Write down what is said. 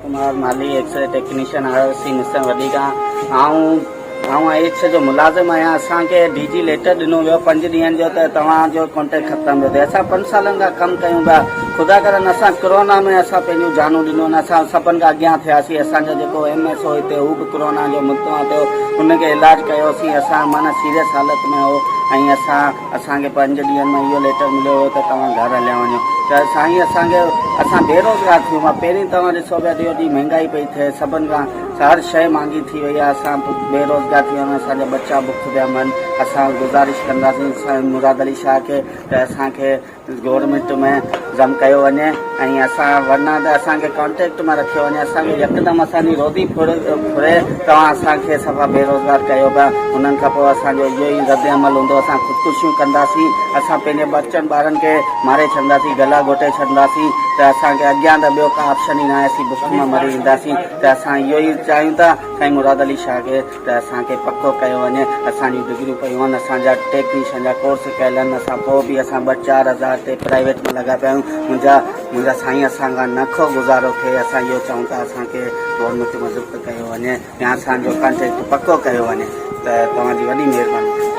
Kumar Malhi x-ray technician R R C mission وڏي کان آئون آئون I H جو ملازم آهيان اسان کي ڊي جي ليٽر ڏنو ويو پنج ڏينهن جو ته توهان جو ڪانٽريڪٽ ختم ٿيو ٿئي اسان پنج سالن کان ڪم ڪيون پيا خدا ڪرن اسان ڪرونا ۾ اسان پنهنجون جانون ڏنون اسان سڀن کان اڳيان ٿياسين اسان جو جيڪو ايم ايس هو هتي هو به ڪرونا جو مبتلا ٿيو ان کي علاج ڪيوسين اسان معنيٰ سيريس حالت ۾ هو ۽ اسان اسان کي پنج ڏينهن ۾ اهو ليٽر مليو هيو ته توهان گهر هليا وڃو ته سائين اسان کي اسان بيروزگار ٿي ويا پهرين توهان ڏسو پيا ڏينهون ڏينهن مهنگائي پئي ٿئي سڀن کان هر شيء مهانگي ٿي وئي آهي اسان بيروزگار ٿي ويا آهيون اسان جا ٻچا بک پيا مرن اسان گذارش ڪنداسين سائين مراد علي شاهه کي ته اسان کي گورنمينٽ ۾ ضم ڪيو وڃي ۽ اسان ورنه ته اسان کي ڪانٽريڪٽ ۾ رکيو وڃي اسان کي يڪدم اسان جي روزي ڦري توهان اسان کي صفا بيروزگار ڪيو پيا انهن کان پوء اسان جو اهو ئي رد عمل هوندو اسان خودڪشيون ڪنداسين اسان پنهنجي ٻچن ٻارن کي ماري ڇڏنداسين گلا گهوٽي ڇڏنداسين ته اسان کي اڳيان ته ٻيو ڪا آپشن ئي ناهي اسين بک مان مري وينداسين ته اسان اهو ئي چاهيون ٿا سائين مراد علي شاهه کي ته اسان کي پڪو ڪيو وڃي، اسان جون ڊگريون پيون آهن، اسان جا ٽيڪنيشن جا ڪورس ڪيل آهن، اسان پوء به اسان ٻه 4000 تي پرائيويٽ ۾ لڳا پيا آهيون، منهنجا منهنجا سائين اسان کان نه ڪو گذارو ٿئي، اسان اهو چئون ٿا اسان کي گورنمينٽ ۾ ضبط ڪيو وڃي يا اسان جو ڪانٽريڪٽ پڪو ڪيو وڃي ته توهان جي وڏي مهرباني.